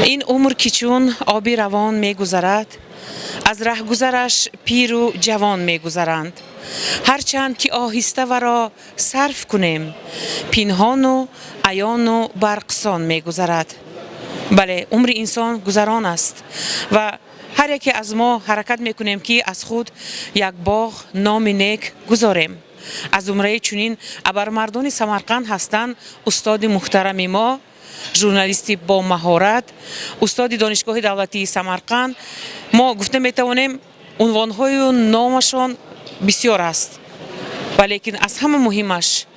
Ин умр, ки чун оби равон мегузарад, аз раҳгузараш пиру ҷавон мегузаранд. Ҳарчанд ки оҳиста варо сарф кунем, пинҳону аёну барқсон мегузарад. Бале, умри инсон гузарон аст ва ҳар яке аз мо ҳаракат мекунем, ки аз худ як боғ номи нек гузорем. Аз зумраи чунин абармардони Самарқанд ҳастанд устоди муҳтарами мо, журналисти бомаҳорат, устоди Донишгоҳи давлатии Самарқанд. Мо гуфта метавонем, унвонҳою номашон бисёр аст, валекин аз ҳама муҳимаш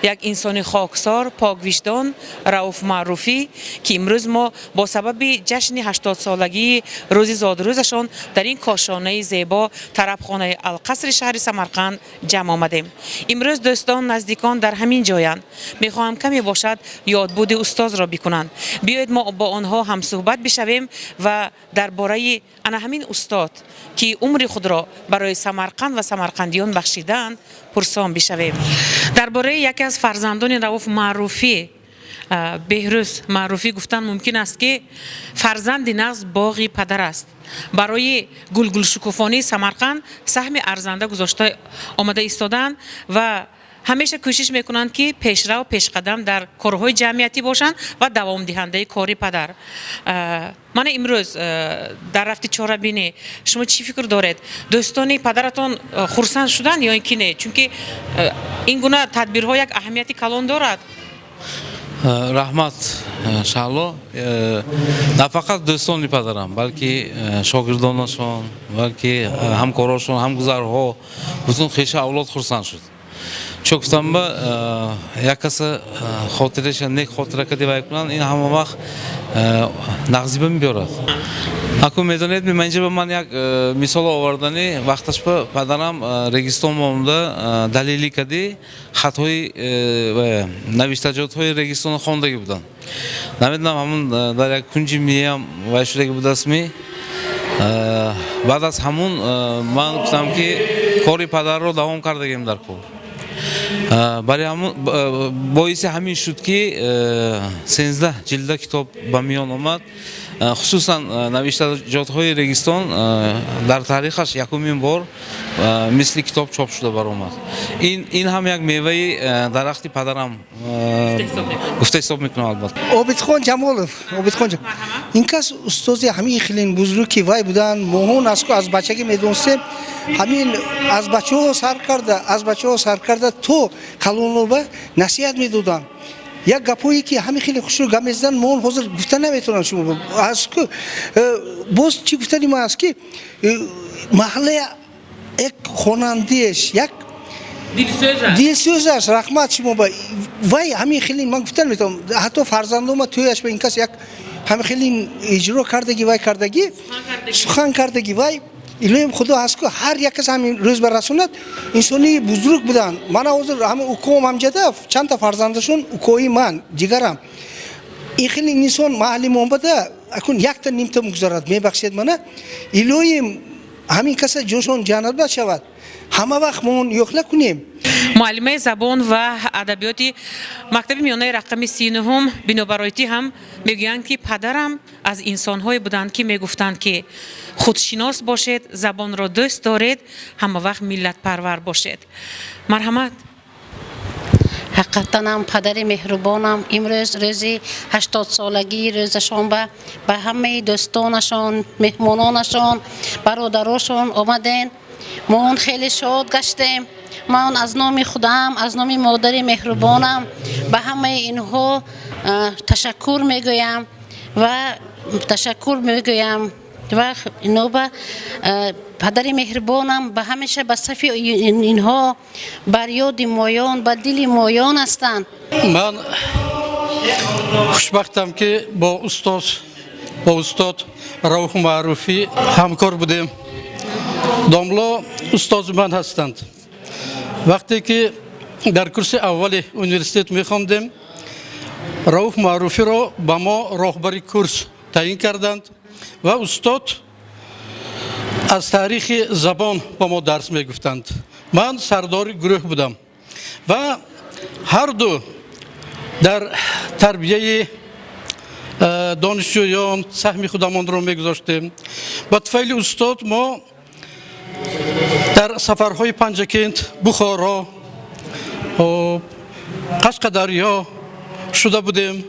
як инсони хоксор, поквиҷдон, Рауф Маъруфӣ, ки имрӯз мо бо сабаби ҷашни 80-солагии рӯзи зодрӯзашон дар ин кошонаи зебо, тарабхонаи Алқасри шаҳри Самарқанд ҷамъ омадем. Имрӯз дӯстон, наздикон дар ҳамин ҷоянд, мехоҳам каме бошад ёдбуди устозро бикунанд. Биёед, мо бо онҳо ҳамсӯҳбат бишавем ва дар бораи ана ҳамин устод, ки умри худро барои Самарқанд ва самарқандиён бахшидаанд, пурсон бишавем. Дар бораи яке аз фарзандони Рауф Маъруфӣ, Беҳрӯз Маъруфӣ, гуфтан мумкин аст, ки фарзанди нағз боғи падар аст. Барои гулгулшукуфонии Самарқанд саҳми арзанда гузошта омада истодаанд ва ҳамеша кӯшиш мекунанд, ки пешрав, пешқадам дар корҳои ҷамъиятӣ бошанд ва давомдиҳандаи кори падар. Мана имрӯз дар рафти чорабинӣ шумо чӣ фикр доред? Дӯстони падаратон хурсанд шуданд ё ин ки не? Чунки ин гуна тадбирҳо як аҳамияти калон дорад. Раҳмат, Шаҳло. На фақат дӯстони падарам, балки шогирдонашон, балки ҳамкорошон, ҳамгузарҳо, бутун хеша авлод хурсанд шуд. Чо гуфтам, ба як каса хотираша нек хотира кади вай кунанд, ин ҳама вақт нағзиба мебиёрад. Акун медонед, ман инҷа ба ман як мисол овардани. Вақташ ба падарам Регистон монда, далели кади хатҳои навиштаҷотҳои Регистоно хондагӣ буданд. Намедонам, ҳамун дар як кунҷи миям вай шудаги будастми. Баъд аз ҳамун ман гуфтам, ки кори падарро давом кардагем дар кор. Барои ҳамун боиси ҳамин шуд, ки 13 ҷилда китоб ба миён омад. Хусусан навиштаҷотҳои Регистон дар таърихаш якумин бор мисли китоб чоп шуда баромад. Ин ҳам як меваи дарахти падарам гуфта ҳисоб мекунам, албатта. Обидхон Ҷамолов, Обидхон, ин кас устози ҳамин хеле бузург, ки вай буданд. Моҳон аз бачагӣ медонистем, ҳамин аз бачаҳо сар карда то калоноба насиҳат медоданд. Як гапҳое, ки ҳамин хеле хушрӯ гап мезаданд, мо ҳозир гуфта наметавонам. Шумо аз боз чӣ гуфтани ма аст, ки маҳаллаи як хонандиеш, як дилсӯз аст. Раҳмат шумо ба вай. Ҳамин хеле ман гуфта наметавонам, ҳатто фарзандома тӯяш ба ин кас як ҳамин хеле иҷро кардагӣ, вай кардагӣ, сухан кардагӣ. Вай, илоҳим Худо ҳаст, ку ҳар як кас ҳамин рӯз ба расонад. Инсони бузург буданд. Мана ҳозир ҳамин укоам ҳамҷада, чандта фарзандашон укои ман, ҷигарам. Ин хеле инсон маҳалли монбада акун якта нимта мегузарад. Мебахшед мана, илоҳим ҳамин каса ҷошон ҷаннат шавад. Ҳама вақт мо ёхла кунем. Муаллимаи забон ва адабиёти мактаби миёнаи рақами 39-ум бинобароитӣ ҳам мегӯянд, ки падарам аз инсонҳое буданд, ки мегуфтанд, ки худшинос бошед, забонро дӯст доред, ҳама вақт миллатпарвар бошед. Марҳамат. Ҳақиқатан ҳам падари меҳрубонам имрӯз рӯзи 80-солагии рӯзашон ба ҳамаи дӯстонашон, меҳмононашон, бародарошон омадем. Мо он хеле шод гаштем. Ман аз номи худам, аз номи модари меҳрубонам ба ҳамаи инҳо ташаккур мегӯям ва ино ба падари меҳрубонам ба ҳамеша ба сафи инҳо, бар ёди моён, ба дили моён ҳастанд. Ман хушбахтам, ки бо устод Рауф Маъруфӣ ҳамкор будем. Домло устози ман ҳастанд. Вақте ки дар курси аввали университет мехондем, Рауф Маъруфиро ба мо роҳбари курс таъин карданд ва устод аз таърихи забон ба мо дарс мегуфтанд. Ман сардори гурӯҳ будам ва ҳарду дар тарбияи Донишҷӯён саҳми худамонро мегузоштем. Ба туфайли устод мо дар сафарҳои Панҷакент, Бухоро, Қашқадарё шуда будем.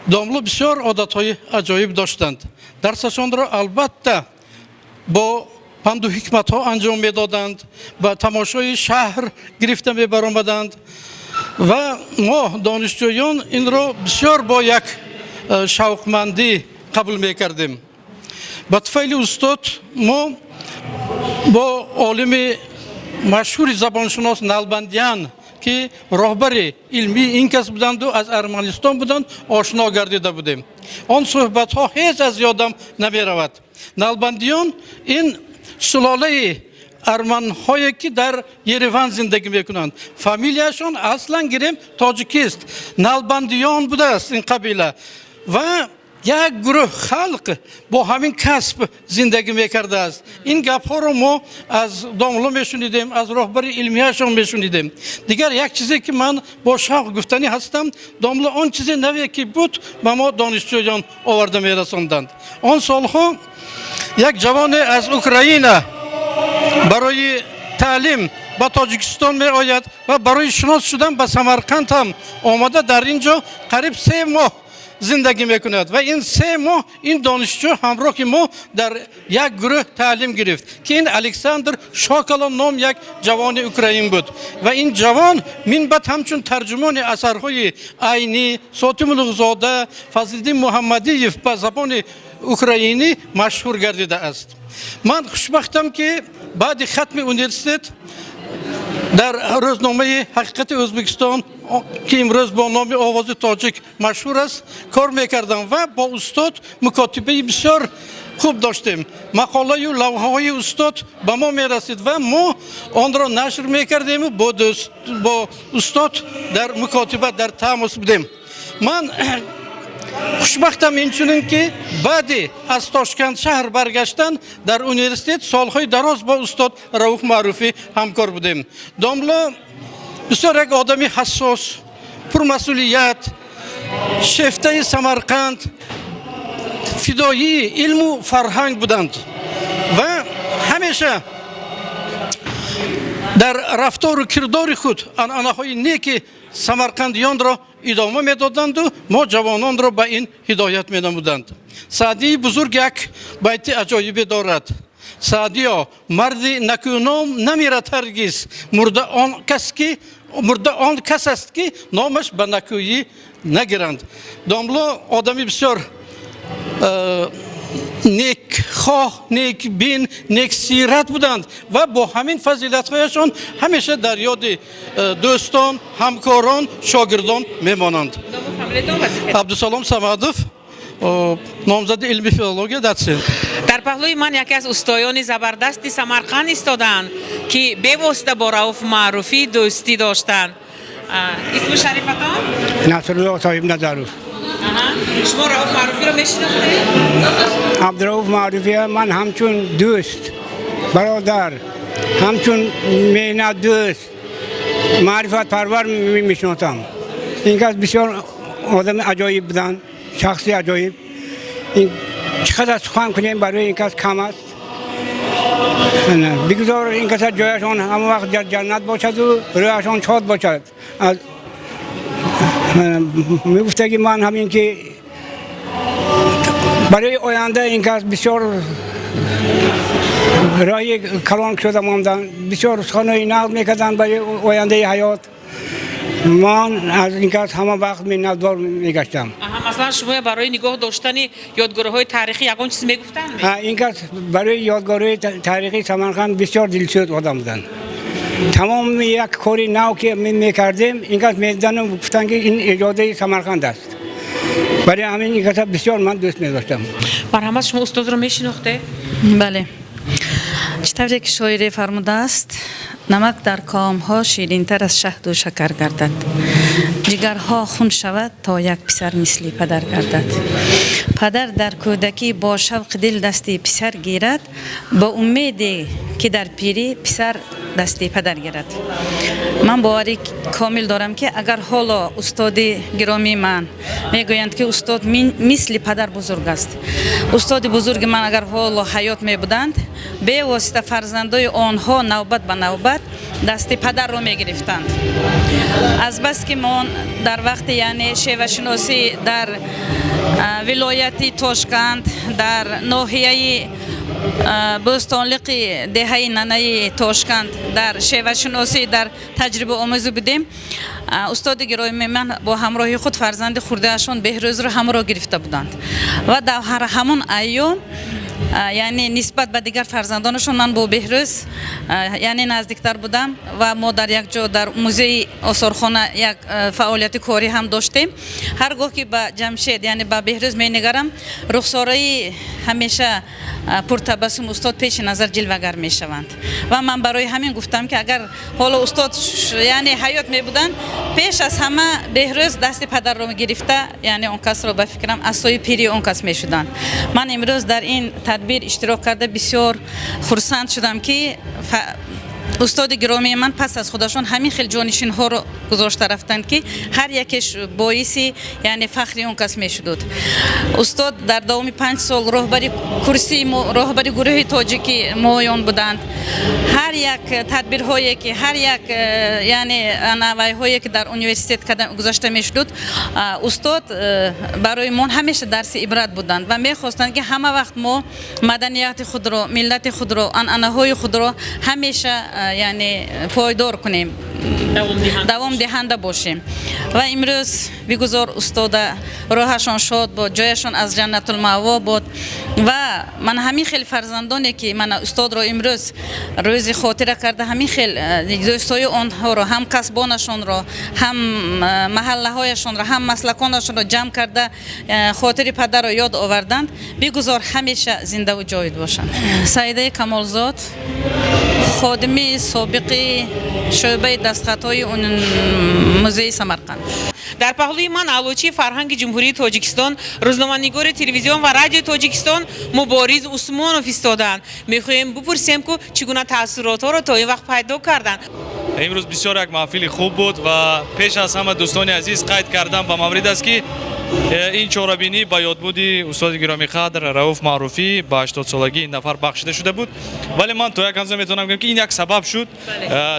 Домло бисёр одатҳои аҷоиб доштанд. Дарсашонро албатта бо панду ҳикматҳо анҷом медоданд, ба тамошои шаҳр гирифта мебаромаданд ва мо донишҷӯён инро бисёр бо як шавқмандӣ қабул мекардем. Ба туфайли устод мо бо олими машҳури забоншунос Налбандян, ки роҳбари илмии ин кас буданду аз Арманистон буданд, ошно гардида будем. Он суҳбатҳо ҳеҷ аз ёдам намеравад. Налбандиён ин сулолаи арманҳое, ки дар Ереван зиндагӣ мекунанд, фамилияшон аслан гирем тоҷикист, Налбандиён будааст ин қабила ва як гурӯҳ халқ бо ҳамин касб зиндагӣ мекардааст. Ин гапҳоро мо аз домло мешунидем, аз роҳбари илмияшон мешунидем. Дигар як чизе, ки ман бо шавқ гуфтанӣ ҳастам: домло он чизе наве, ки буд, ба мо донишҷӯён оварда мерасонданд. Он солҳо як ҷавоне аз Украина барои таълим ба Тоҷикистон меояд ва барои шинос шудан ба Самарқанд ҳам омада, дар ин ҷо қариб 3 моҳ зиндагӣ мекунад ва ин 3 моҳ ин донишҷӯ ҳамроҳи мо дар як гурӯҳ таълим гирифт, ки ин Александр Шокало ном як ҷавони украин буд. Ва ин ҷавон минбаъд ҳамчун тарҷумони асарҳои Айнӣ, Сотим Улуғзода, Фазлиддин Муҳаммадиев ба забони украинӣ машҳур гардидааст. Ман хушбахтам, ки баъди хатми университет дар рӯзномаи «Ҳақиқати Ӯзбекистон», ки имрӯз бо номи «Овози тоҷик» машҳур аст, кор мекардам ва бо устод мукотибаи бисёр хуб доштем. Мақолаю лавҳаҳои устод ба мо мерасид ва мо онро нашр мекардему бо устод дар мукотиба, дар тамос будем. Ман хушбахтам инчунин, ки баъди аз Тошканд шаҳр баргаштан дар университет солҳои дароз бо устод Рауф Маъруфӣ ҳамкор будем. Домло бисёр як одами ҳассос, пурмасъулият, шефтаи Самарқанд, фидоии илму фарҳанг буданд ва ҳамеша дар рафтору кирдори худ анъанаҳои неки самарқандиёнро идома медоданду мо ҷавононро ба ин ҳидоят менамуданд. Саъдии бузург як байти аҷоибе дорад: «Саъдиё, марди накӯном намирад ҳаргиз, мурда он кас, ки мурда он кас аст, ки номаш ба накӯӣ нагиранд». Домло одами бисёр некхоҳ, некбин, нексират буданд ва бо ҳамин фазилатҳояшон ҳамеша дар ёди дӯстон, ҳамкорон, шогирдон мемонанд. Абдусалом Самадов, номзади илми филология, дотсент. Дар паҳлӯи ман яке аз устоёни забардасти Самарқанд истодаанд, ки бевосита бо Рауф Маъруфӣ дӯстӣ доштанд. Исму шарифатон? Насрулло Соҳибназаров. Шумо Рауф Маъруфиро мешинохтед? Абдурауф Маъруфия ман ҳамчун дӯст, бародар, ҳамчун меҳнатдӯст, маърифатпарвар мешиносам. Ин кас бисёр одами аҷоиб буданд, шахси аҷоиб. Чӣ қадар сухан кунем, барои ин кас кам аст. Бигузор ин каса ҷояшон ҳама вақт дар ҷаннат бошаду рӯҳашон шод бошад. Мегуфтаги ман ҳамин, ки барои оянда ин кас бисёр роҳи калон шуда монданд, бисёр суханои нағз мекарданд барои ояндаи ҳаёт. Ман аз ин кас ҳама вақт миннатдор мегаштам. Масалан, шумо барои нигоҳ доштани ёдгориҳои таърихӣ ягон чиз мегуфтанд? Ин кас барои ёдгориҳои таърихии Самарқанд бисёр дилсӯз одам буданд. Тамоми як кори нав, ки мекардем, ин кас медидану гуфтанд, ки ин эҷодаи Самарқанд аст. Барои ҳамин ин каса бисёр ман дӯст медоштам. Марҳамат, шумо устодро мешинохтед? Бале. Чӣ тавре ки шоире фармудааст: «Намак дар комҳо ширинтар аз шаҳду шакар гардад, ҷигарҳо хун шавад, то як писар мисли падар гардад. Падар дар кӯдакӣ бо шавқи дил дасти писар гирад, ба умеде Ки дар пирӣ писар дасти падар гирад. Ман боварӣ комил дорам, ки агар ҳоло устоди гиромии ман, мегӯянд, ки устод мисли падар бузург аст, устоди бузурги ман агар ҳоло ҳаёт мебуданд, бевосита фарзандои онҳо навбат ба навбат дасти падарро мегирифтанд. Азбаски мо дар вақти, яъне, шевашиносӣ дар вилояти Тошканд, дар ноҳияи Бӯстонлиқи, деҳаи Нанаи Тошканд, дар шевашиносӣ, дар таҷрибаомӯзӣ будем, устоди гиромии ман бо ҳамроҳи худ фарзанди хурдаашон Беҳрӯзро ҳамроҳ гирифта буданд ва дар ҳамон айём, яъне, нисбат ба дигар фарзандонашон ман бо Беҳрӯз, яъне, наздиктар будам ва мо дар як ҷо дар музеи осорхона як фаъолияти корӣ ҳам доштем. Ҳар гоҳ ки ба Ҷамшед, яъне ба Беҳрӯз менигарам, рухсораи ҳамеша пуртабассум устод пеши назар ҷилвагар мешаванд. Ва ман барои ҳамин гуфтам, ки агар ҳоло устод, яъне, ҳаёт мебуданд, пеш аз ҳама Беҳрӯз дасти падарро гирифта, яъне он касро, ба фикрам, асои пирии он кас мешуданд. Ман имрӯз дар ин тадбир иштирок карда бисёр хурсанд шудам, ки устоди гиромии ман пас аз худашон ҳамин хел ҷонишинҳоро гузошта рафтанд, ки ҳар якеш боиси, яъне, фахри он кас мешудуд. Устод дар давоми 5 сол роҳбари курсии мо, роҳбари гурӯҳи тоҷики моён буданд. Ҳар як тадбирҳое ки, ҳар як яъне, анавайҳое ки дар университет гузашта мешудуд, устод барои мо ҳамеша дарси ибрат буданд ва мехостанд, ки ҳама вақт мо маданияти худро, миллати худро, анъанаҳои худро ҳамеша, яъне, пойдор кунем, давомдиҳанда бошем. Ва имрӯз бигузор устода рӯҳашон шод бод, ҷояшон аз ҷаннатулмаъво бод. Ва ман ҳамин хел фарзандоне, ки мана устодро имрӯз рӯзи хотира карда, ҳамин хел дӯстои онҳоро, ҳам касбонашонро, ҳам маҳаллаҳояшонро, ҳам маслаконашонро ҷамъ карда, хотири падарро ёд оварданд, бигузор ҳамеша зиндаву ҷовид бошанд. Саидаи Камолзод, ходими собиқи шӯъбаи дастхатҳои музеи Самарқанд. Дар паҳлӯи ман аълочии фарҳанги Ҷумҳурии Тоҷикистон, рӯзноманигори телевизион ва радиои Тоҷикистон Мубориз Усмонов истодаанд. Мехоҳем бипурсем, ку чӣ гуна таассуротҳоро то ин вақт пайдо карданд. Имрӯз бисёр як маҳфили хуб буд ва пеш аз ҳама, дӯстони азиз, қайд кардам ба маврид аст, ки ин чорабинӣ ба ёдбуди устоди гиромиқадр Рауф Маъруфӣ, ба 80-солагии ин нафар бахшида шуда буд. Вале ман то як андоза метавонам гӯям, ки ин як сабаб шуд,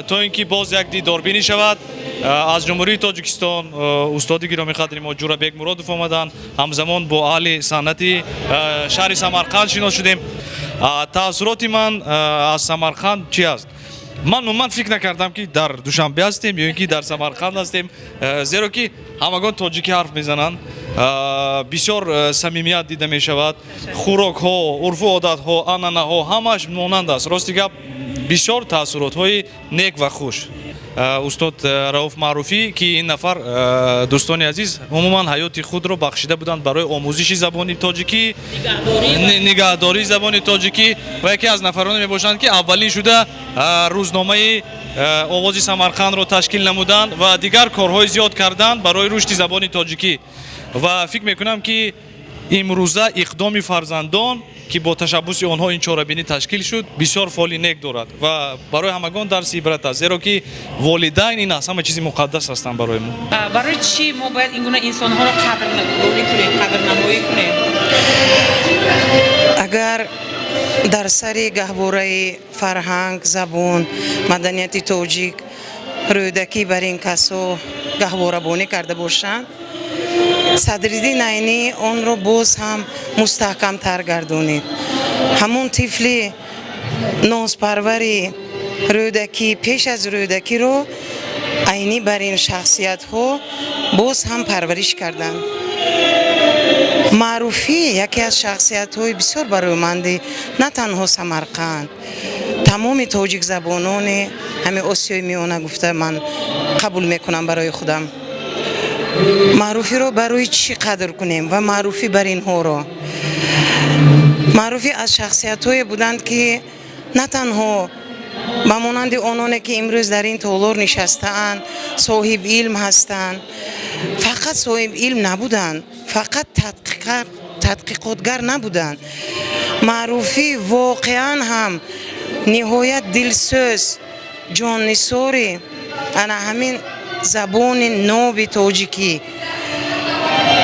то ин ки боз як дидорбинӣ шавад. Аз Ҷумҳурии Тоҷикистон устоди гиромиқадри мо Ҷурабек Муродов омаданд. Ҳамзамон бо аҳли санъати шаҳри Самарқанд шинос шудем. Таассуроти ман аз Самарқанд чи аст? Ман умуман фикр накардам, ки дар Душанбе ҳастем ё ин ки дар Самарқанд ҳастем, зеро ки ҳамагон тоҷикӣ ҳарф мезананд, бисёр самимият дида мешавад, хӯрокҳо, урфу одатҳо, анъанаҳо ҳамааш монанд аст. Рости гап, бисёр таассуротҳои нек ва хуш. Устод Рауф Маъруфӣ, ки ин нафар, дӯстони азиз, умуман ҳаёти худро бахшида буданд барои омӯзиши забони тоҷикӣ, нигаҳдории забони тоҷикӣ ва яке аз нафароне мебошанд, ки аввалин шуда рӯзномаи Овози Самарқандро ташкил намуданд ва дигар корҳои зиёд карданд барои рушди забони тоҷикӣ. Ва фикр мекунам, ки имрӯза иқдоми фарзандон, ки бо ташаббуси онҳо ин чорабинӣ ташкил шуд, бисёр фоли нек дорад ва барои ҳамагон дарси ибрат аст, зеро ки волидайн ин аз ҳама чизи муқаддас ҳастанд барои мо. Барои чӣ мо бояд ин гуна инсонҳоро қадрдонӣ кунем, қадрнамоӣ кунем? Агар дар сари гаҳвораи фарҳанг, забон, маданияти тоҷик Рӯдакӣ бар ин касо гаҳворабонӣ карда бошанд, Садриддин Айнӣ онро боз ҳам мустаҳкамтар гардонид. Ҳамон тифли нозпарвари Рӯдакӣ, пеш аз Рӯдакиро Айнӣ бар ин шахсиятҳо боз ҳам парвариш карданд. Маъруфӣ яке аз шахсиятҳои бисёр барояманди на танҳо Самарқанд, тамоми тоҷикзабонони ҳамин Осиёи Миёна гуфта ман қабул мекунам барои худам. Маъруфиро барои чӣ қадр кунем ва маъруфӣ бар инҳоро? Маъруфӣ аз шахсиятҳое буданд, ки на танҳо ба монанди ононе, ки имрӯз дар ин толор нишастаанд, соҳиб илм ҳастанд, фақат соҳиб илм набуданд, фақат тадқиқотгар набуданд. Маъруфӣ воқеан ҳам Ниҳоят дилсӯз, ҷоннисори ана ҳамин забони ноби тоҷикӣ,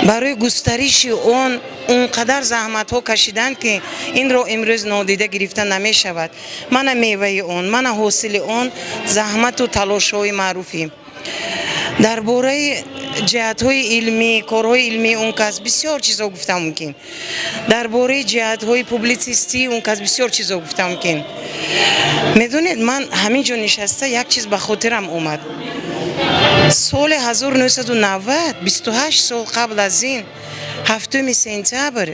барои густариши он он қадар заҳматҳо кашиданд, ки инро имрӯз нодида гирифта намешавад. Мана меваи он, мана ҳосили он заҳмату талошҳои Маъруфӣ. Дар бораи ҷиҳатҳои илмӣ, корҳои илмии он кас бисёр чизҳо гуфта мумкин, дар бораи ҷиҳатҳои публитсистии он кас бисёр чизҳо гуфта мумкин. Медонед, ман ҳамин ҷо нишаста як чиз ба хотирам омад. Соли 1990, 28 сол қабл аз ин, 7 сентябр,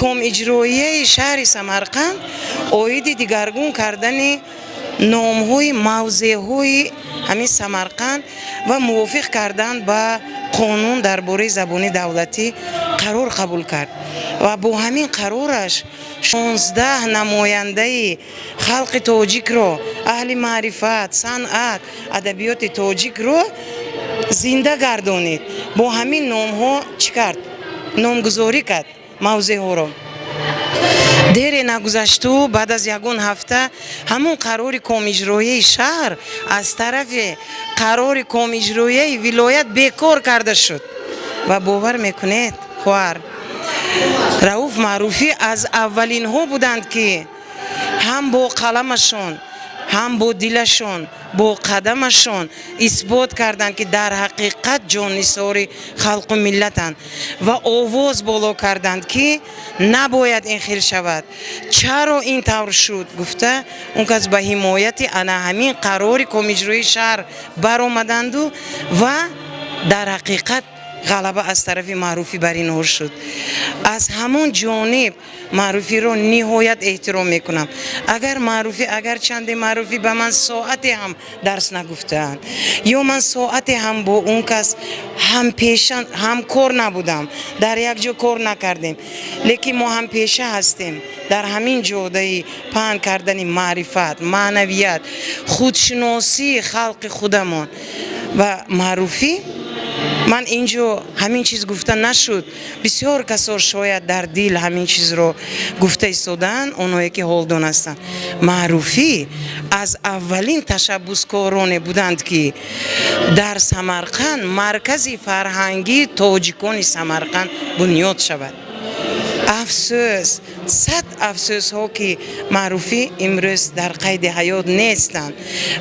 комиҷроияи шаҳри Самарқанд оиди дигаргун кардани номҳои мавзеъҳои ҳамин Самарқанд ва мувофиқ кардан ба қонун дар бораи забони давлатӣ қарор қабул кард ва бо ҳамин қарораш 16 намояндаи халқи тоҷикро, аҳли маърифат, санъат, адабиёти тоҷикро зинда гардонид. Бо ҳамин номҳо чӣ кард? Номгузорӣ кард мавзеъҳоро. Дере нагузашту баъд аз ягон ҳафта ҳамон қарори комиҷроияи шаҳр аз тарафи қарори комиҷроияи вилоят бекор карда шуд. Ва бовар мекунед, хоҳар, Рауф Маъруфӣ аз аввалинҳо буданд, ки ҳам бо қаламашон, ҳам бо дилашон, бо қадамашон исбот карданд, ки дар ҳақиқат ҷоннисори халқу миллатанд, ва овоз боло карданд, ки набояд ин хел шавад, чаро ин тавр шуд гуфта. Он кас ба ҳимояти ана ҳамин қарори комиҷроии шаҳр баромаданду ва дар ҳақиқат ғалаба аз тарафи Маъруфӣ бар инҳо шуд. Аз ҳамон ҷониб Маъруфиро ниҳоят эҳтиром мекунам. Агар Маъруфӣ, агар чанде Маъруфӣ ба ман соате ҳам дарс нагуфтаанд ё ман соате ҳам бо он кас ҳампеша, ҳамкор набудам, дар як ҷо кор накардем, лекин мо ҳампеша ҳастем дар ҳамин ҷодаи паҳн кардани маърифат, маънавият, худшиносии халқи худамон. Ва Маъруфӣ, ман ин ҷо ҳамин чиз гуфта нашуд, бисёр касо шояд дар дил ҳамин чизро гуфта истодаанд, онҳое ки ҳолдон ҳастанд. Маъруфӣ аз аввалин ташаббускороне буданд, ки дар Самарқанд маркази фарҳангии тоҷикони Самарқанд бунёд шавад. Афсӯс, сад афсӯсҳо, ки Маъруфӣ имрӯз дар қайди ҳаёт нестанд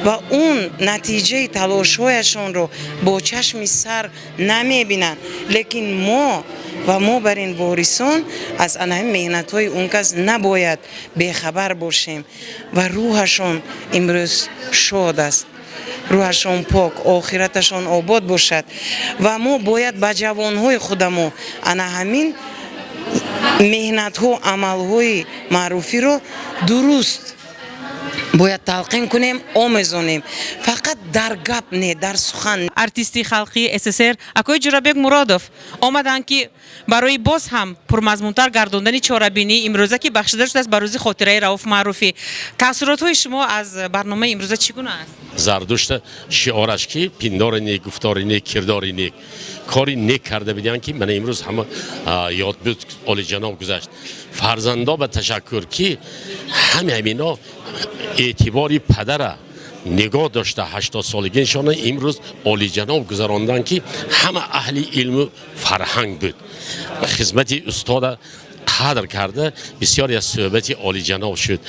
ва он натиҷаи талошҳояшонро бо чашми сар намебинанд. Лекин мо ва мо бар ин ворисон аз ана ҳамин меҳнатҳои он кас набояд бехабар бошем. Ва рӯҳашон имрӯз шод аст, рӯҳашон пок, охираташон обод бошад. Ва мо бояд ба ҷавонҳои худамо ана ҳамин меҳнатҳо, амалҳои Маъруфиро дуруст бояд талқин кунем, омезонем, фақат дар гап не, дар сухан. Артисти халқии СССР акои Ҷурабек Муродов омаданд, ки барои боз ҳам пурмазмунтар гардондани чорабинии имрӯза, ки бахшида шудааст ба рӯзи хотираи Рауф Маъруфӣ. Таассуротҳои шумо аз барномаи имрӯза чӣ гуна аст? Зардушта шиораш ки пиндори нек, гуфтори нек, кирдори нек, кори нек карда бидиҳанд, ки мана имрӯз ҳама ёдбуд олиҷаноб гузашт. Фарзандо ба ташаккур, ки ҳами ҳамино эътибори падара нигоҳ дошта, 80-солагиашона имрӯз олиҷаноб гузаронданд, ки ҳама аҳли илму фарҳанг буд, хизмати устода қадр карда, бисёре аз суҳбати олиҷаноб шуд.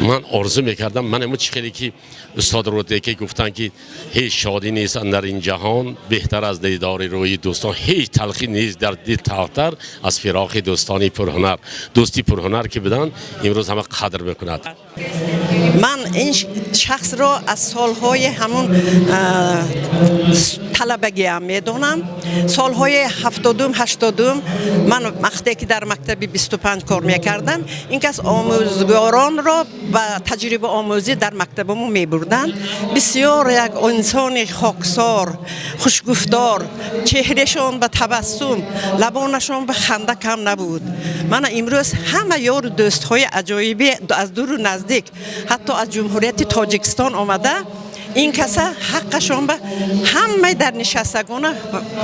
Ман орзу мекардам, ман имо чӣ хеле ки устод Рӯдакӣ гуфтанд, ки ҳеҷ шодӣ нест андар ин ҷаҳон беҳтар аз дидори рӯи дӯстон, ҳеҷ талхӣ нест дар дил талхтар аз фироқи дӯстони пурҳунар. Дӯсти пурҳунар ки буданд, имрӯз ҳама қадр мекунад. Ман ин шахсро аз солҳои ҳамун талабагиам медонам. Солҳои 70-ум, 80-ум, ман вақте ки дар мактаби 25 кор мекардам, ин кас омӯзгоронро ба таҷрибаомӯзӣ дар мактабамо мебурданд. Бисёр як инсони хоксор, хушгуфтор, чеҳрашон ба табассум, лабонашон ба ханда кам набуд. Мана имрӯз ҳама ёру дӯстҳои аҷоибе аз дуру наздик, ҳатто аз Ҷумҳурияти Тоҷикистон омада. Ин каса ҳаққашон ба ҳамаи дар нишастагона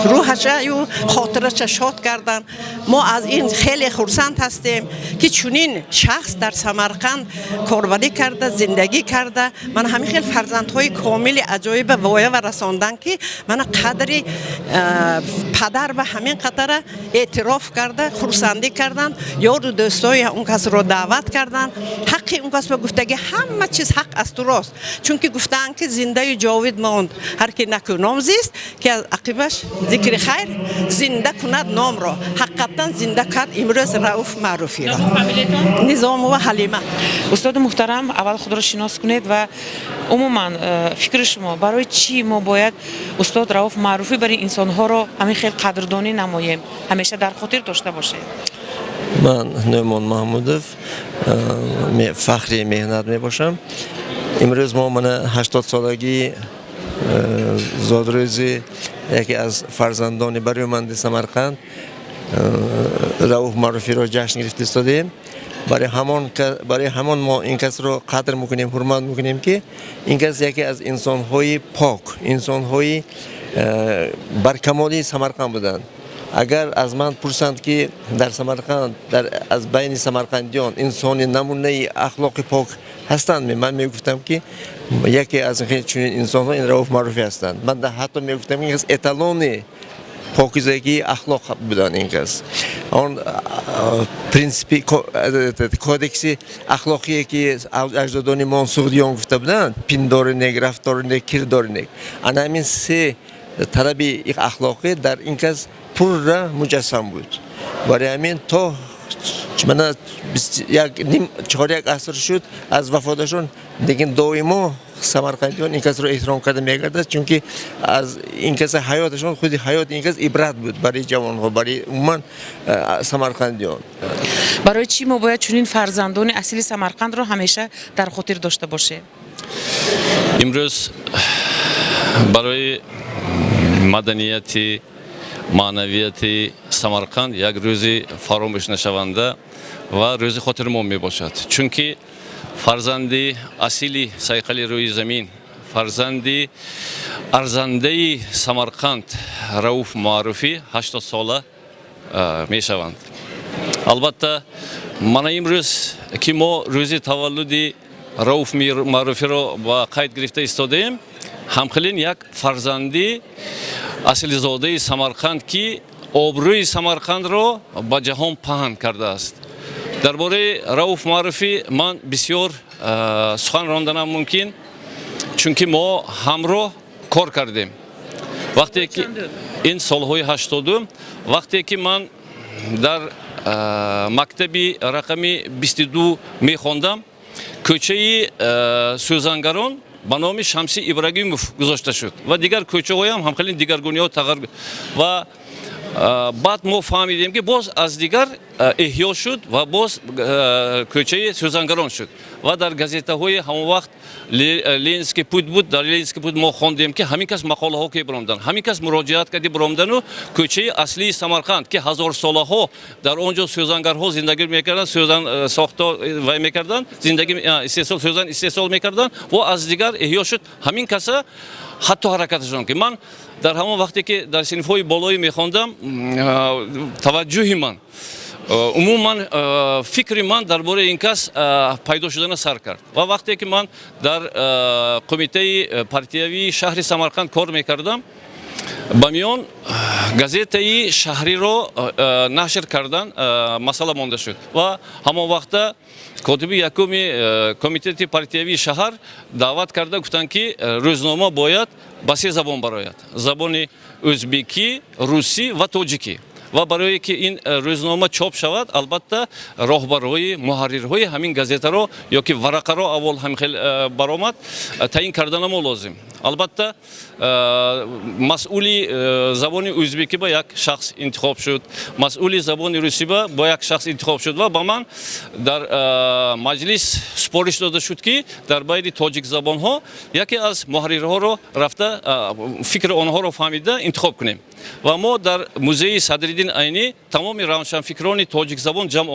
рӯҳашаю хотираша шод карданд. Мо аз ин хеле хурсанд ҳастем, ки чунин шахс дар Самарқанд корбарӣ карда, зиндагӣ карда, мана ҳамин хел фарзандҳои комили аҷоиба воя ва расондан, ки мана қадри падар ба ҳамин қадара эътироф карда, хурсандӣ карданд, ёру дӯстои он касро даъват карданд. Ҳаққи он кас ба гуфтагӣ ҳама чиз ҳақ аз ту рост, чунки гуфтаанд, ки зиндаю ҷовид монд ҳар ки накӯном зист, ки аз ақибаш зикри хайр зинда кунад номро. Ҳақиқатан зинда кард имрӯз Рауф Маъруфиро. Низомова Ҳалима. Устоди муҳтарам, аввал худро шинос кунед ва умуман фикри шумо, барои чӣ мо бояд устод Рауф Маъруфӣ барои инсонҳоро ҳамин хел қадрдонӣ намоем, ҳамеша дар хотир дошта бошем? Ман Нӯъмон Маҳмудов, фахри меҳнат мебошам. Имрӯз мо мана 80-солагии зодрӯзи яке аз фарзандони барӯманди Самарқанд, Рауф Маъруфиро ҷашн гирифта истодаем. Барои ҳамон мо ин касро қадр мекунем, ҳурмат мекунем, ки ин кас яке аз инсонҳои пок, инсонҳои баркамоли Самарқанд буданд. Агар аз ман пурсанд, ки дар Самарқанд, аз байни самарқандиён инсони намунаи ахлоқи пок ҳастанд, ман мегуфтам, ки яке аз чунин инсонҳо ин Рауф Маъруфӣ ҳастанд. Ман ҳатто мегуфтам, ин кас эталони покизагии ахлоқ буданд. Ин кас он принсипи, кодекси ахлоқие, ки аҷдодони мо суғдиён гуфта буданд: пиндори нек, рафтори нек, кирдори нек, ана ҳамин се талаби ахлоқӣ дар ин кас пурра муҷассам буд. Барои ҳамин то мана як ним чоряк аср шуд аз вафоташон, лекин доимо самарқандиён ин касро эҳтиром карда мегардад, чунки аз ин каса ҳаёташон, худи ҳаёти ин кас ибрат буд барои ҷавонҳо, барои умуман самарқандиён. Барои чӣ мо бояд чунин фарзандони асили Самарқандро ҳамеша дар хотир дошта бошем? Имрӯз барои маданияти, маънавияти Самарқанд як рӯзи фаромӯшнашаванда ва рӯзи хотирмон мебошад, чунки фарзанди асили сайқали рӯи замин, фарзанди арзандаи Самарқанд Рауф Маъруфӣ 80 сола мешаванд. Албатта, мана имрӯз, ки мо рӯзи таваллуди Рауф Маъруфиро ба қайд гирифта истодаем, ҳамхелин як фарзанди асилзодаи Самарқанд, ки обрӯи Самарқандро ба ҷаҳон паҳн кардааст. Дар бораи Рауф Маъруфӣ ман бисёр сухан ронданам мумкин, чунки мо ҳамроҳ кор кардем. Вақте ки ин солҳои 80-ум, вақте ки ман дар мактаби рақами 22 мехондам, кӯчаи Сӯзангарон ба номи Шамси Ибрагимов гузошта шуд ва дигар кӯчаҳоям ҳамхелин дигаргуниҳо тағйир, ва баъд мо фаҳмидем, ки боз аз дигар эҳё шуд ва боз кӯчаи Сӯзангарон шуд. Ва дар газетаҳои ҳамон вақт, «Ленинский путь» буд, дар «Ленинский путь» мо хондем, ки ҳамин кас мақолаҳо ки биромдан, ҳамин кас муроҷиат карди биромдану кӯчаи аслии Самарқанд, ки ҳазорсолаҳо дар он ҷо сӯзангарҳо зиндагӣ мекарданд, сӯзан сохто вай мекарданд, зиндагӣ, истеҳсол, сӯзан истеҳсол мекарданд, ва аз дигар эҳё шуд. Ҳамин каса ҳатто ҳаракаташон, ки ман дар ҳамон вақте ки дар синфҳои болоӣ мехондам, таваҷҷӯҳи ман, умуман фикри ман дар бораи ин кас пайдо шудана сар кард. Ва вақте ки ман дар кумитаи партиявии шаҳри Самарқанд кор мекардам, ба миён газетаи шаҳриро нашр кардан масъала монда шуд ва ҳамон вақта котиби якуми комитети партиявии шаҳр даъват карда гуфтанд, ки рӯзнома бояд ба се забон барояд: забони ӯзбекӣ, русӣ ва тоҷикӣ. Ва барое ки ин рӯзнома чоп шавад, албатта, роҳбарҳои, муҳаррирҳои ҳамин газетаро ё ки варақаро аввал ҳамин хел баромад таъин карданамо лозим. Албатта, масъули забони ӯзбекӣ ба як шахс интихоб шуд, масъули забони русӣ ба як шахс интихоб шуд ва ба ман дар маҷлис супориш дода шуд, ки дар байни тоҷикзабонҳо яке аз муҳаррирҳоро рафта, фикри онҳоро фаҳмида интихоб кунем. Ва мо дар музеи Садриддин Айнӣ тамоми равшанфикрони тоҷикзабон ҷамъ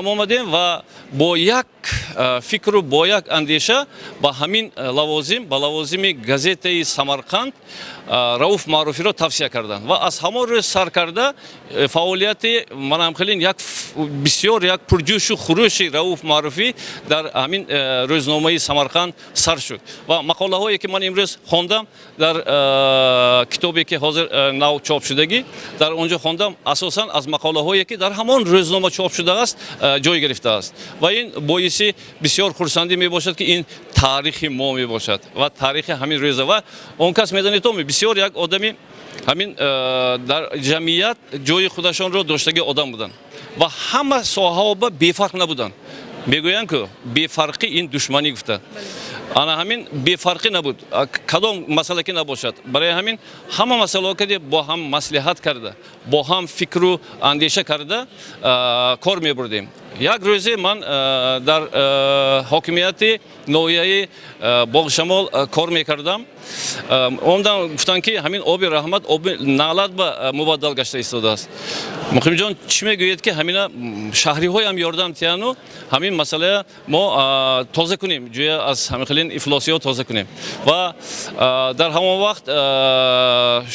омадем ва бо як фикру бо як андеша ба ҳамин лавозим, ба лавозими газетаи Самарқанд Рауф Маъруфиро тавсия карданд. Ва аз ҳамон рӯз сар карда фаъолияти манамхелин як бисёр як пурҷӯшу хурӯши Рауф Маъруфӣ дар ҳамин рӯзномаи Самарқанд сар шуд. Ва мақолаҳое, ки ман имрӯз хондам дар китобе, ки ҳозир нав чоп шудагӣ, дар он ҷо хондам, асосан аз мақолаҳое, ки дар ҳамон рӯзнома чоп шудааст, ҷой гирифтааст. Ва ин боиси бисёр хурсандӣ мебошад, ки ин таърихи мо мебошад ва таърихи ҳамин рӯза. Ва он кас, медонед, бисёр як одами ҳамин дар ҷамъият ҷои худашонро доштаги одам буданд ва ҳама соҳаҳо ба бефарқ набуданд. Мегӯянд, ку бефарқӣ ин душманӣ гуфта, ана ҳамин бефарқӣ набуд, кадом масъала ки набошад. Барои ҳамин ҳама масъалаҳо ки бо ҳам маслиҳат карда, бо ҳам фикру андеша карда кор мебурдем. Як рӯзе ман дар ҳокимияти ноҳияи Боғшамол кор мекардам. Омадам, гуфтанд, ки ҳамин оби раҳмат оби наълат ба мубаддал гашта истодааст. Муқимҷон, чӣ мегӯед, ки ҳамина шаҳриҳоям ёрдам тияну ҳамин масъалая мо тоза кунем, ҷоя аз ҳамин хелин ифлосиҳо тоза кунем? Ва дар ҳамон вақт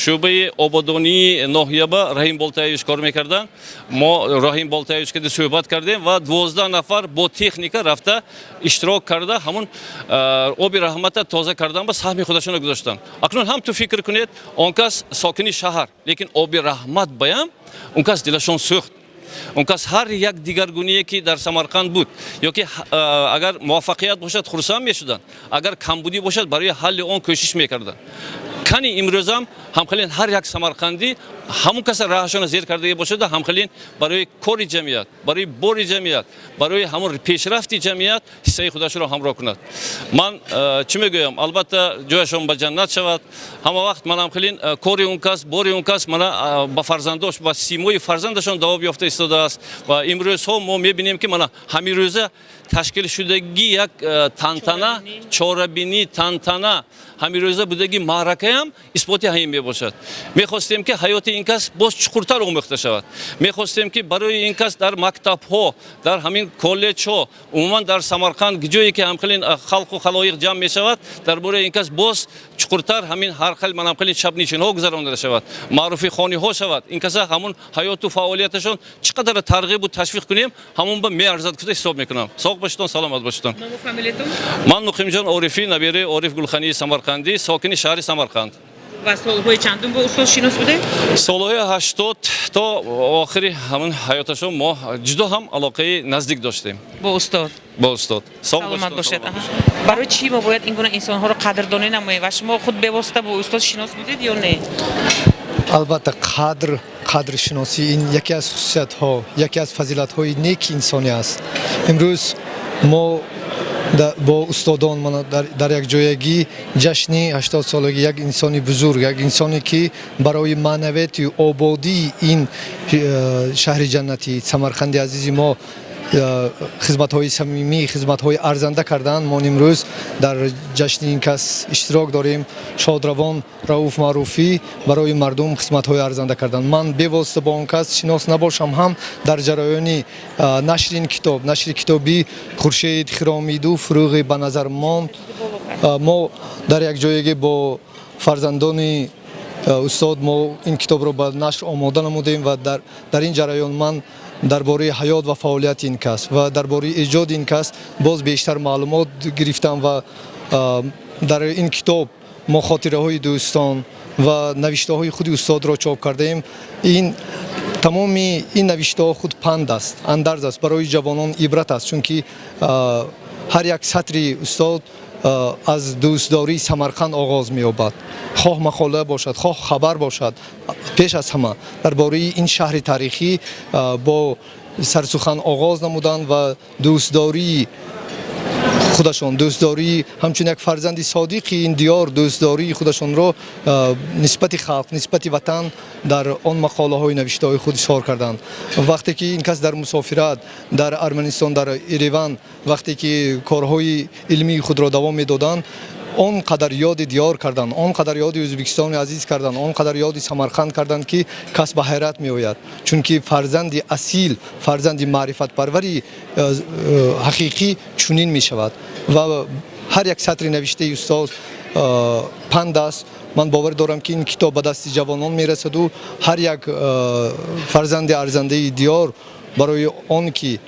шӯъбаи ободонии ноҳия ба Раҳим Болтаевич кор мекарданд. Мо Раҳим Болтаевич кади суҳбат кардем ва 12 нафар бо техника рафта иштирок карда, ҳамун оби раҳмата тоза кардан ба саҳми худашонро гузоштанд. Акнун ҳам ту фикр кунед, он кас сокини шаҳр, лекин оби раҳмат баям он кас дилашон сӯхт. Он кас ҳар як дигаргуние, ки дар Самарқанд буд, ё ки агар муваффақият бошад, хурсанд мешуданд, агар камбудӣ бошад, барои ҳалли он кӯшиш мекарданд. Кани имрӯзам ҳамхелин ҳар як самарқандӣ ҳамон каса раҳашона зер кардагӣ бошада, ҳамхелин барои кори ҷамъият, барои бори ҷамъият, барои ҳамон пешрафти ҷамъият ҳиссаи худашро ҳамроҳ кунад. Ман чӣ мегӯям? Албатта, ҷояшон ба ҷаннат шавад. Ҳама вақт ман ҳамхелин кори он кас, бори он кас мана ба фарзандош, ба симои фарзандашон давом ёфта истодааст. Ва имрӯзҳо мо мебинем, ки мана ҳамин рӯза ташкил шудагӣ як тантана, чорабинӣ, тантана, ҳамин рӯза будаги маъракаям исботи ҳамин мебошад. Мехостем, ки ҳаёти ин кас боз чуқуртар омӯхта шавад. Мехостем, ки барои ин кас дар мактабҳо, дар ҳамин коллеҷҳо, умуман дар Самарқанд, ҷое ки ҳамхелин халқу халоиқ ҷамъ мешавад, дар бораи ин кас боз чуқуртар ҳамин ҳар хел манамхелин шабнишинҳо гузаронида шавад, маъруфи хониҳо шавад. Ин каса ҳамун ҳаёту фаъолияташон чӣ қадар тарғибу ташвиқ кунем, ҳамун ба меарзад гуфта ҳисоб мекунам. Соғ бошитон, саломат бошитон. Ман Муқимҷон Орифӣ, набираи Ориф Гулхании Самарқандӣ, сокини шаҳри Самарқанд. Ва солҳои чандум бо устод шинос будед? Солҳои 80 то охири ҳамин ҳаёташон мо ҷудо ҳам алоқаи наздик доштем. Бо устод? Бо устод. Саломат бошед. Барои чӣ мо бояд ин гуна инсонҳоро қадрдонӣ намоем? Ва шумо худ бевосита бо устод шинос будед ё не? Албатта, қадршиносӣ ин яке аз хусусиятҳо, яке аз фазилатҳои неки инсонӣ аст. Имрӯз мо бо устодон дар якҷоягӣ ҷашни 80-солаги як инсони бузург, як инсоне, ки барои маънавияти ободии ин шаҳри ҷаннатӣ Самарқанди азизи мо хизматҳои самимӣ, хизматҳои арзанда карданд, мо имрӯз дар ҷашни ин кас иштирок дорем. Шодравон Рауф Маъруфӣ барои мардум хизматҳои арзанда карданд. Ман бевосита бо он кас шинос набошам ҳам, дар ҷараёни нашри ин китоб, нашри китоби «Хуршед хиромиду фурӯғи ба назар монд», мо дар якҷоягӣ бо фарзандони устод мо ин китобро ба нашр омода намудем. Ва дар ин ҷараён ман дар бораи ҳаёт ва фаъолияти ин кас ва дар бораи эҷоди ин кас боз бештар маълумот гирифтам. Ва дар ин китоб мо хотираҳои дӯстон ва навиштаҳои худи устодро чоп кардаем. Ин тамоми ин навиштаҳо худ панд аст, андарз аст, барои ҷавонон ибрат аст, чунки ҳар як сатри устод аз дӯстдории Самарқанд оғоз меёбад. Хоҳ мақола бошад, хоҳ хабар бошад, пеш аз ҳама дар бораи ин шаҳри таърихӣ бо сарсухан оғоз намуданд ва дӯстдории Худашон дӯстдории ҳамчун як фарзанди содиқи ин диёр, дӯстдории худашонро нисбати халқ, нисбати ватан дар он мақолаҳои навиштаҳои худ изҳор карданд. Вақте ки ин кас дар мусофират дар Арманистон, дар Ереван, вақте ки корҳои илмии худро давом медоданд, он қадар ёди диёр карданд, он қадар ёди Ӯзбекистони азиз карданд, он қадар ёди Самарқанд карданд, ки кас ба ҳайрат меояд, чунки фарзанди асил, фарзанди маърифатпарвари ҳақиқӣ чунин мешавад. Ва ҳар як сатри навиштаи устод панд аст. Ман бовар дорам, ки ин китоб ба дасти ҷавонон мерасаду ҳар як фарзанди арзандаи диёр барои он ки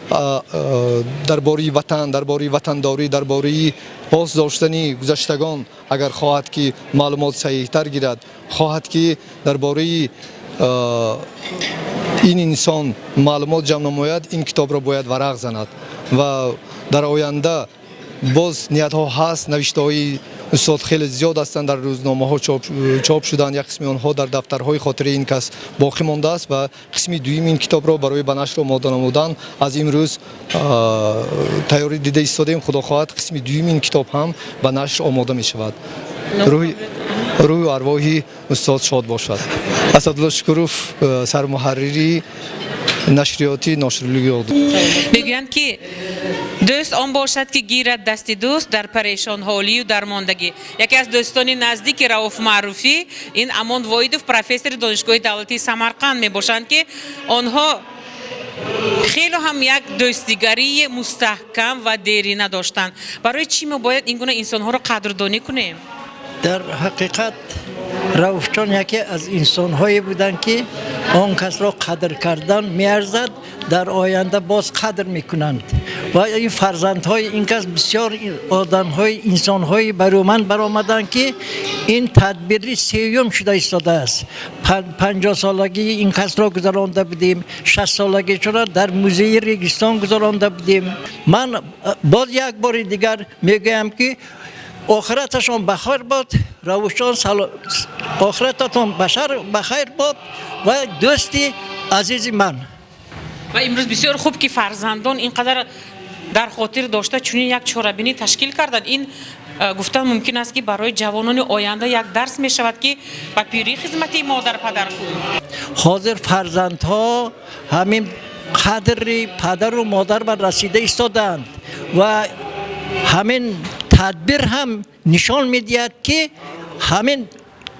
дар бораи ватан, дар бораи ватандорӣ, дар бораи пос доштани гузаштагон агар хоҳад, ки маълумот саҳиҳтар гирад, хоҳад, ки дар бораи ин инсон маълумот ҷамъ намояд, ин китобро бояд варақ занад. Ва дар оянда боз ниятҳо ҳаст. Навиштаҳои устод хеле зиёд ҳастанд, дар рӯзномаҳо чоп шуданд, як қисми онҳо дар дафтарҳои хотираи ин кас боқӣ мондааст ва қисми дуюми ин китобро барои ба нашр омода намудан аз имрӯз тайёрӣ дида истодаем. Худо хоҳад, қисми дуюми ин китоб ҳам ба нашр омода мешавад. Рӯҳу арвоҳи устод шод бошад. Асадулло Шукуров, сармуҳаррири нашриёти Ношируллоҳ. Мегӯянд, ки дӯст он бошад, ки гирад дасти дӯст дар парешонҳолию дармондагӣ. Яке аз дӯстони наздики Рауф Маъруфӣ ин Амон Воидов, профессори Донишгоҳи давлатии Самарқанд мебошанд, ки онҳо хеле ҳам як дӯстигарии мустаҳкам ва дерина доштанд. Барои чӣ мо бояд ин гуна инсонҳоро қадрдонӣ кунем? Дар ҳақиқат, Рауфҷон яке аз инсонҳое буданд, ки он касро қадр кардан меарзад, дар оянда боз қадр мекунанд. Ва ин фарзандҳои ин кас бисёр одамҳои, инсонҳои барӯманд баромаданд, ки ин тадбири сеюм шуда истодааст. 50-солагии ин касро гузаронда будем, 60-солагишро дар музеи Регистон гузаронда будем. Ман боз як бори дигар мегӯям, ки охираташон бахайр бод. Рауфҷон, охирататон бахайр бод ва дӯсти азизи ман. Ва имрӯз бисёр хуб, ки фарзандон ин қадар дар хотир дошта чунин як чорабинӣ ташкил карданд. Ин гуфтан мумкин аст, ки барои ҷавонони оянда як дарс мешавад, ки ба пирӣ хизмати модар падар кун. Ҳозир фарзандҳо ҳамин қадри падару модар ба расида истодаанд ва ҳамин тадбир ҳам нишон медиҳад, ки ҳамин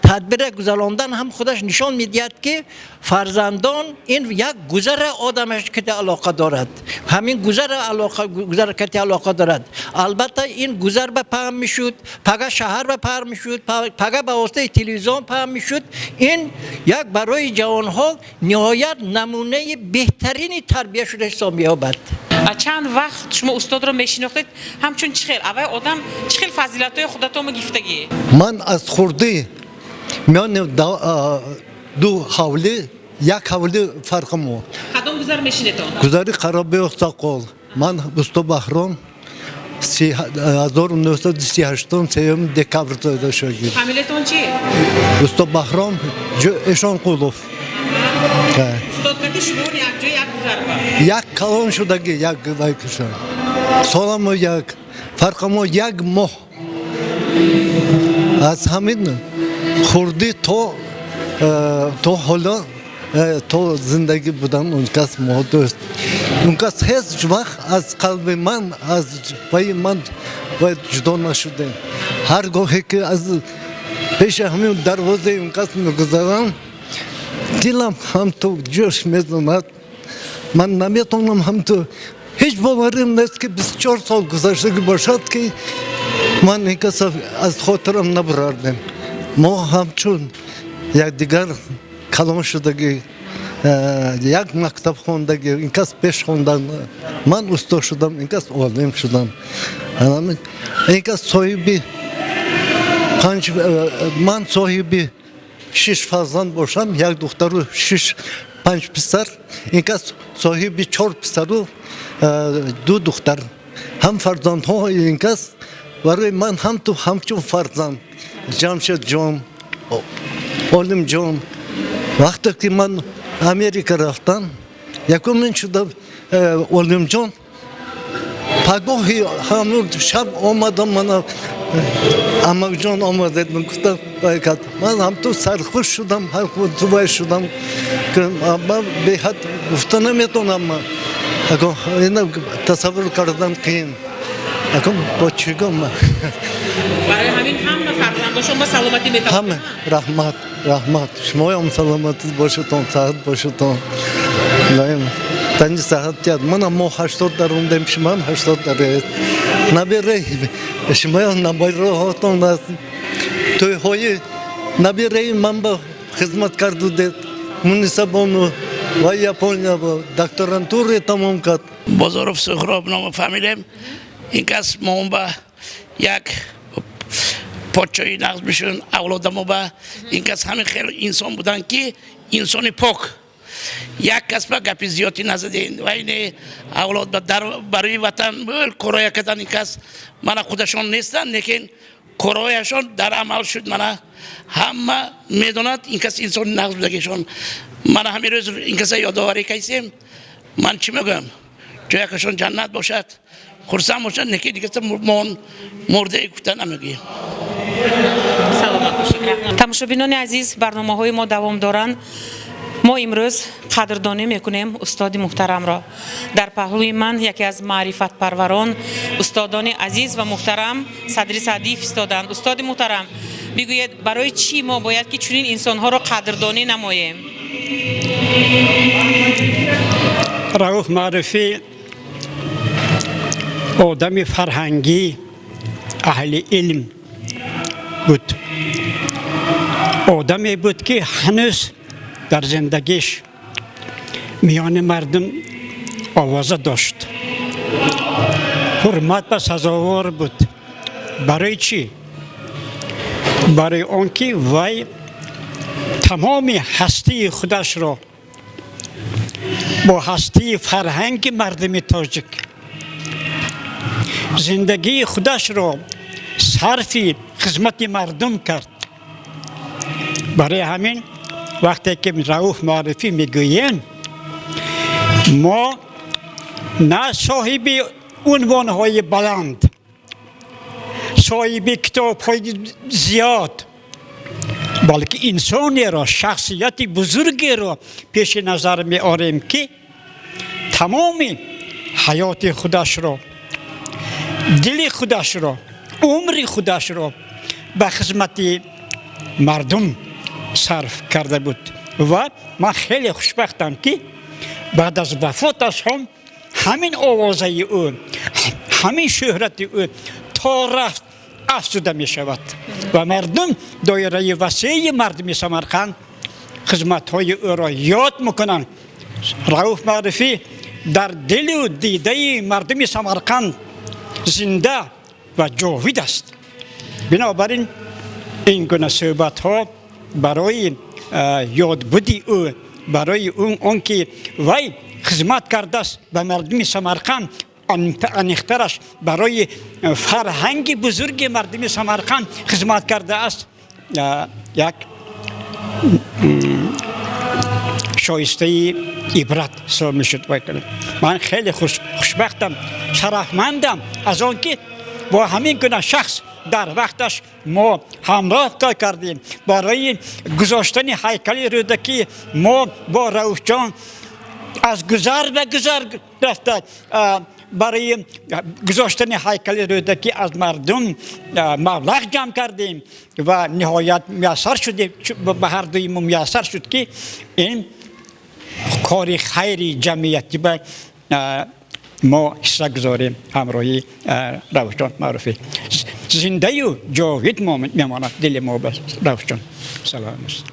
тадбира гузарондан ҳам худаш нишон медиҳад, ки фарзандон ин як гузара одамаш кати алоқа дорад, ҳамин гузара алоқа, гузар кати алоқа дорад. Албатта, ин гузар ба паҳн мешуд, пага шаҳар ба паҳн мешуд, пага ба воситаи телевизион паҳн мешуд. Ин як барои ҷавонҳо ниҳоят намунаи беҳтарини тарбия шуда ҳисоб меёбад. Чанд вақт шумо устодро мешинохтед, ҳамчун чӣ хел аввай одам, чӣ хел фазилатҳои худатонро гифтагӣ? Ман аз хурдӣ миёни ду ҳавлӣ, як ҳавлӣ фарқи мо. Кадом гузар мешинетон? Гузари Қарабеоқсоқол. Ман усто Баҳром 1938, 3 декабр зода шудем. Фамилиятон чӣ? Усто Баҳром Эшонқулов. Устод кати шумо якҷоя як гузар ба? Як калон шудагӣ, як вайкуша, соламо як, фарқамо як моҳ. Аз ҳамин хурдӣ то ҳоло то зиндагӣ будам, он кас мо дӯст, он кас ҳеҷ вақт аз қалби ман, аз пайи ман бояд ҷудо нашудем. Ҳар гоҳе ки аз пеши ҳамин дарвозаи он кас мегузарам, дилам ҳамту ҷӯш мезанад. Ман наметавонам, ҳамту ҳеҷ боварим нест, ки 24 сол гузаштагӣ бошад, ки ман ин каса аз хотирам набурардем. Мо ҳамчун якдигар калон шудагӣ, як мактаб хондагӣ. Ин кас пеш хондан, ман усто шудам, ин кас олим шудам. Ин кас соҳиби панҷ, ман соҳиби шиш фарзанд бошам, як духтару шиш, панҷ писар. Ин кас соҳиби чор писару ду духтар. Ҳам фарзандҳо ин кас барои ман ҳамту ҳамчун фарзанд. Ҷамшедҷон, Олимҷон. Вақте ки ман Америка рафтам, якумин шуда Олимҷон. Пагоҳи ҳамун шаб омадам, мана амакҷон омадед, гуфтам, вай кард. Ман ҳамту сархуш шудам, вай шудам, ман беҳад гуфта наметонам. Ман ина тасаввур кардан қиин. Акун бо чӣ гум? Барои ҳамин ҳама фарзандошон ба саломатӣ метавонанд. Ҳама раҳмат, раҳмат. Шумоям саломатӣ бошедон, саҳат бошедон. Илоҳим тани саҳат диҳад. Мана мо 80 дарондем, шумоам 80 дароед. Набираи шумоям набираҳотон аст. Тӯйҳои набираи ман ба хизмат кардудед. Мунисабону ва Япония ба докторантуре тамом кард. Бозоров Суҳроб номи фамилиям. Ин кас мо ба як подшоҳи нағз мешун, авлодамо ба ин кас ҳамин хел инсон буданд, ки инсони пок, як кас ба гапи зиёдӣ назадем ва ин авлод ба дар барои ватан корҳоя кардан. Ин кас мана худашон нестанд, лекин корҳояшон дар амал шуд. Мана ҳама медонад, ин кас инсони нағз будагишон. Мана ҳамин рӯз ин каса ёдоварӣ кайсем. Ман чӣ мегӯям? Ҷоякашон ҷаннат бошад, хурсанд бошад, неки дигаса мон мурдае гуфта намегӯем. Саломат бошед. Тамошобинони азиз, барномаҳои мо давом доранд. Мо имрӯз қадрдонӣ мекунем устоди муҳтарамро. Дар паҳлӯи ман яке аз маърифатпарварон, устодони азиз ва муҳтарам Садри Саъдиев истоданд. Устоди муҳтарам, бигӯед, барои чӣ мо бояд ки чунин инсонҳоро қадрдонӣ намоем? Рауф Маъруфӣ одами фарҳангӣ, аҳли илм буд. Одаме буд, ки ҳанӯз дар зиндагиш миёни мардум овоза дошт, ҳурмат ба сазовор буд. Барои чӣ? Барои он ки вай тамоми ҳастии худашро бо ҳастии фарҳанги мардуми тоҷик, зиндагии худашро сарфи хизмати мардум кард. Барои ҳамин вақте ки Рауф Маърифӣ мегӯем, мо на соҳиби унвонҳои баланд, соҳиби китобҳои зиёд, балки инсонеро, шахсияти бузургеро пеши назар меорем, ки тамоми ҳаёти худашро, дили худашро, умри худашро ба хизмати мардум сарф карда буд. Ва ман хеле хушбахтам, ки баъд аз вафоташ ҳам ҳамин овозаи ӯ, ҳамин шӯҳрати ӯ то рафт афзуда мешавад ва мардум, доираи васеи мардуми Самарқанд хизматҳои ӯро ёд мекунанд. Рауф Маърифӣ дар дилу дидаи мардуми Самарқанд зинда ва ҷовид аст. Бинобар ин ин гуна суҳбатҳо барои ёдбуди ӯ, барои он ки вай хизмат кардааст ба мардуми Самарқанд, аниқтараш барои фарҳанги бузурги мардуми Самарқанд хизмат кардааст, як шоистаи ибрат ҳисоб мешуд. Ман хеле хушбахтам, шарафмандам аз он ки бо ҳамин гуна шахс дар вақташ мо ҳамроҳ кор кардем. Барои гузоштани ҳайкали Рӯдакӣ мо бо Рауфҷон аз гузар ба гузар рафта, барои гузоштани ҳайкали Рӯдакӣ аз мардум маблағ ҷамъ кардем ва ниҳоят муяссар шудем, ба ҳар дуи мо муяссар шуд, ки ин кори хайри ҷамъиятӣ ба мо ҳисса гузорем. Ҳамроҳи Рауфҷон Маъруфӣ зиндаю ҷовид мемонад дили мо ба Рауфҷон. Салом аст.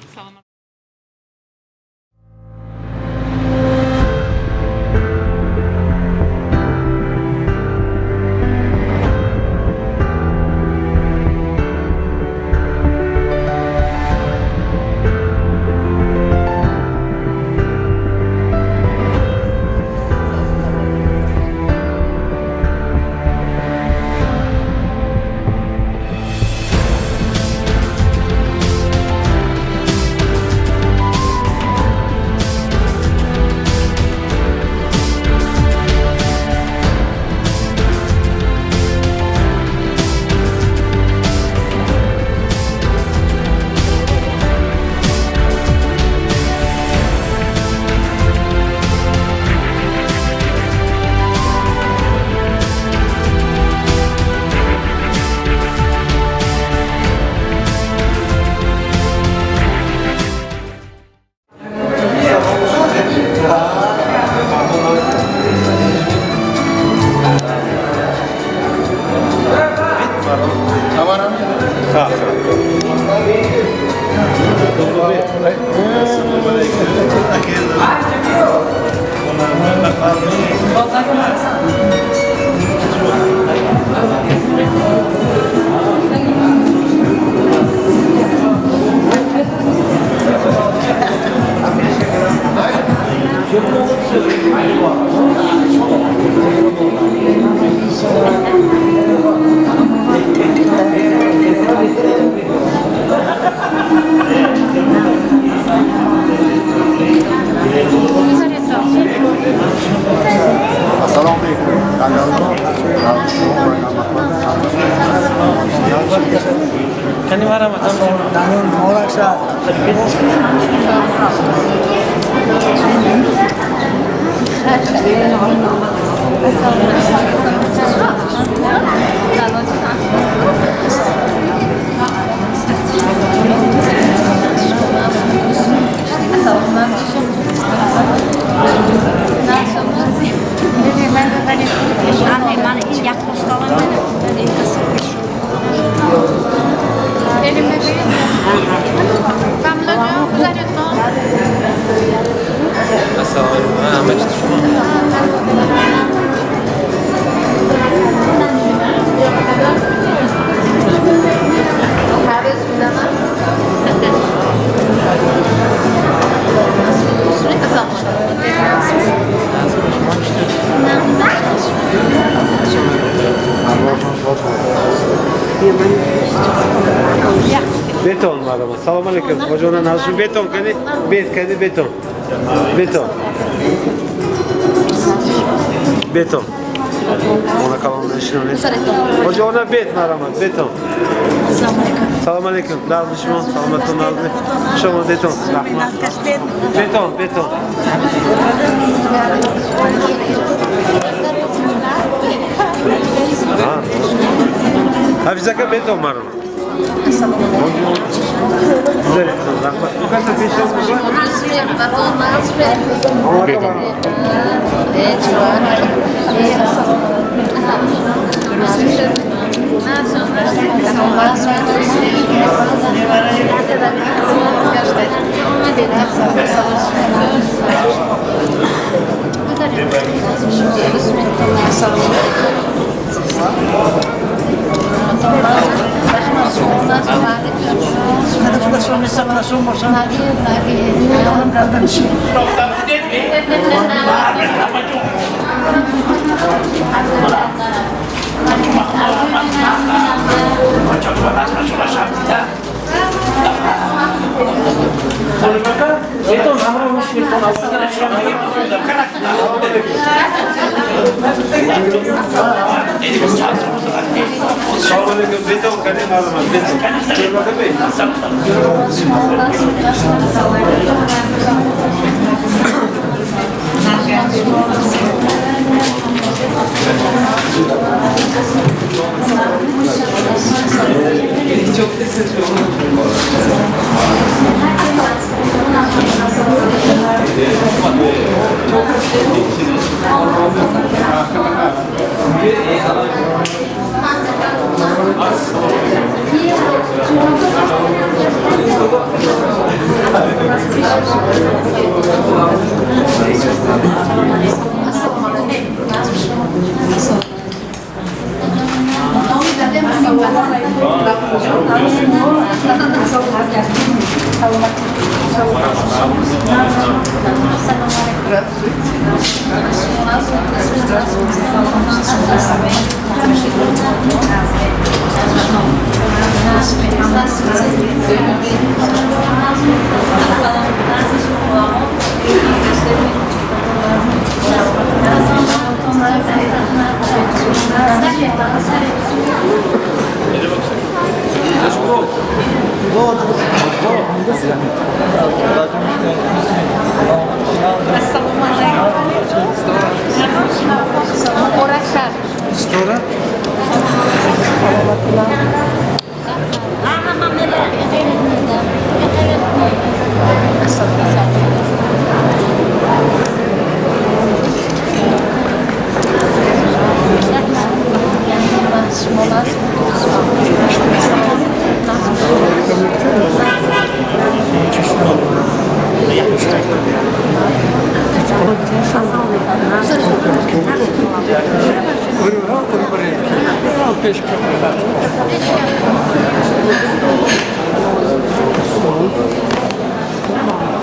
Assalomu alaykum. Бетон мардама. Салом алейкум. Ҳоҷона назшун бетон кани? Бет кани бетон. Бетон. Бетон. Она калон нишинонед. Ҳоҷона бет марҳамат, бетон. Салом алейкум. Нағзи шумо, саломатон нағзи. Шумо бетон. Раҳмат. Бетон, бетон. Ҳафиз ака бетон марҳамат.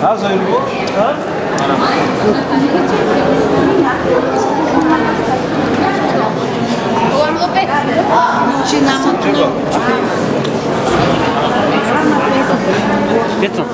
Ҳа, Зоирбо? Ҳа? Бетон.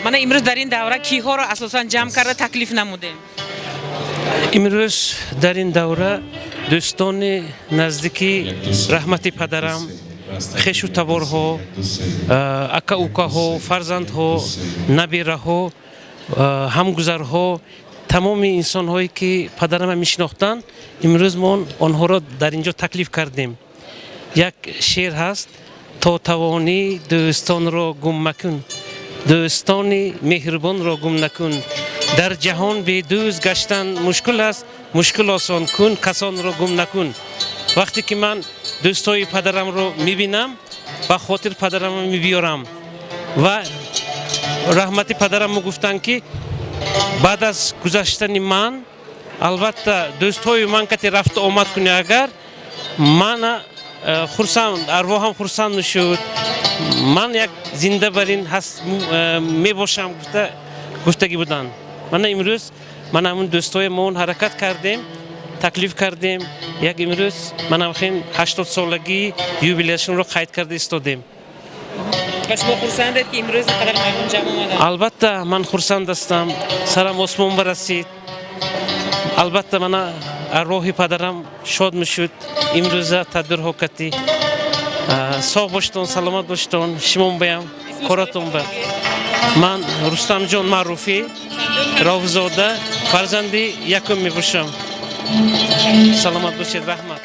Мана имрӯз дар ин давра киҳоро асосан ҷамъ карда таклиф намудем? Имрӯз дар ин давра дӯстони наздики раҳмати падарам, хешу таборҳо, ака укаҳо, фарзандҳо, набираҳо, ҳамгузарҳо, тамоми инсонҳое ки падарама мешинохтанд, имрӯз мо онҳоро дар ин ҷо таклиф кардем. Як шеър ҳаст: то тавонӣ дӯстонро гум макун, дӯстони меҳрубонро гум накун, дар ҷаҳон бедӯст гаштан мушкил аст, мушкил осон кун, касонро гум накун. Вақте ки ман дӯстои падарамро мебинам, ба хотир падарамро мебиёрам ва раҳмати падарамро гуфтанд, ки баъд аз гузаштани ман албатта дӯстҳои ман кати рафту омад кунӣ, агар мана хурсанд, арвоҳам хурсанд мешуд, ман як зинда бар ин ҳаст мебошам гуфтагӣ буданд. Мана имрӯз ман ҳамун дӯстҳои мо ҳаракат кардем, таклиф кардем, як имрӯз ман ҳамхин 80-солагии юбилеяшонро қайд карда истодем. Ва шумо хурсандед, ки имрӯз ин қадар мардум ҷамъ омаданд? Албатта ман хурсанд ҳастам, сарам осмон барасид. Албатта мана арвоҳи падарам шод мешуд имрӯза тадбирҳо кати. Соғ боштон, саломат боштон, шимон баям, коратон ба. Ман Рустамҷон Маъруфӣ Ровзода, фарзанди якум мебошам. Саломат бошед, раҳмат.